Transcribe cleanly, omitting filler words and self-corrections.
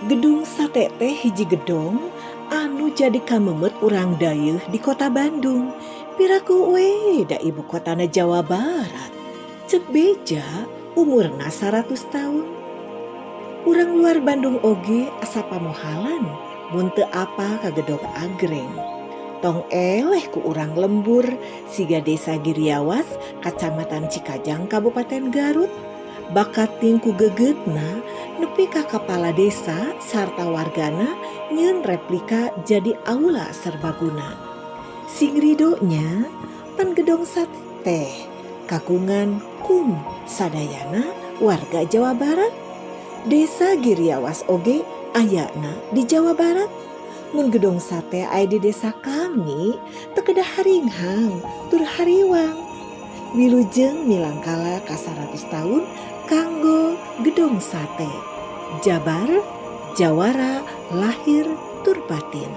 Gedung Sate teh hiji gedong anu jadi kameumeut urang dayeuh di Kota Bandung. Piraku we da ibu kotana Jawa Barat. Cek beja umurna 100 tahun. Urang luar Bandung oge asa pamohalan mun teu apal ka Gedong Agreng. Tong eleh ku urang lembur siga Desa Giriawas, Kacamatan Cikajang, Kabupaten Garut. Bakating ku gegetna nepi ka kepala desa sarta wargana nyieun replika jadi aula serbaguna. Sing rido nya, pan Gedong Sate teh kagungan kum sadayana warga Jawa Barat. Desa Giriawas oge ayana di Jawa Barat. Mun Gedong Sate aya di desa kami, teu kedah haringhang tur hariwang. Wilujeng milangkala ka 100 tahun kanggo Gedong Sate. Jabar, jawara lahir tur batin.